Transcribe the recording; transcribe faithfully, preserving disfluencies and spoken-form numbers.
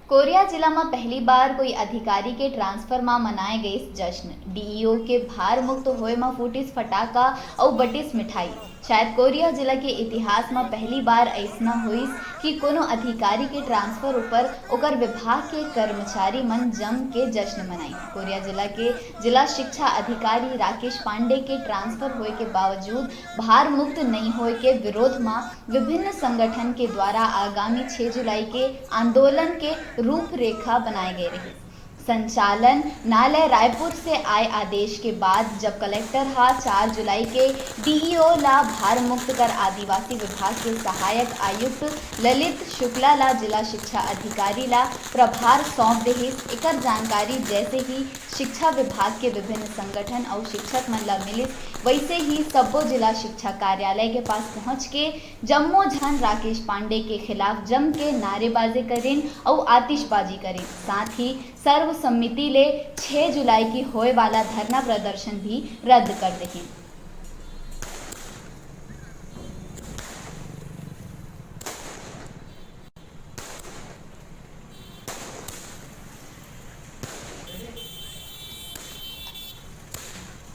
कोरिया जिला म पहली बार कोई अधिकारी के ट्रांसफर म मनाए गइस जश्न। डीईओ के भार मुक्त होए म फूटिस फटाका अउ बटिस मिठाई। शायद कोरिया जिला के इतिहास म पहली बार अइसना होइस कि कोनो अधिकारी के ट्रांसफर ऊपर ओकर विभाग के कर्मचारी मन जम के जश्न मनाई। कोरिया जिला के जिला शिक्षा अधिकारी राकेश पांडे के ट्रांसफर होए के बावजूद भार मुक्त नइ होए के विरोध म विभिन्न संगठन के द्वारा आगामी छह जुलाई के आंदोलन के रूपरेखा बनाए गए रहिस। संचालन न्यायालय रायपुर से आए आदेश के बाद जब कलेक्टर ह चार जुलाई के डीईओ ला भार मुक्त कर आदिवासी विभाग के सहायक आयुक्त ललित शुक्ला ला जिला शिक्षा अधिकारी ला प्रभार सौंप देहिस। एकर जानकारी जैसे ही शिक्षा विभाग के विभिन्न संगठन अउ शिक्षक मन ला मिलिस, वैसे ही सब्बो जिला शिक्षा कार्यालय के पास पहुंच के जम्मो झन राकेश पांडे के खिलाफ जम के नारेबाजी करिन अउ आतिशबाजी करिन। साथ ही सर्वसम्मति ले छह जुलाई की होए वाला धरना प्रदर्शन भी रद्द कर देहिन।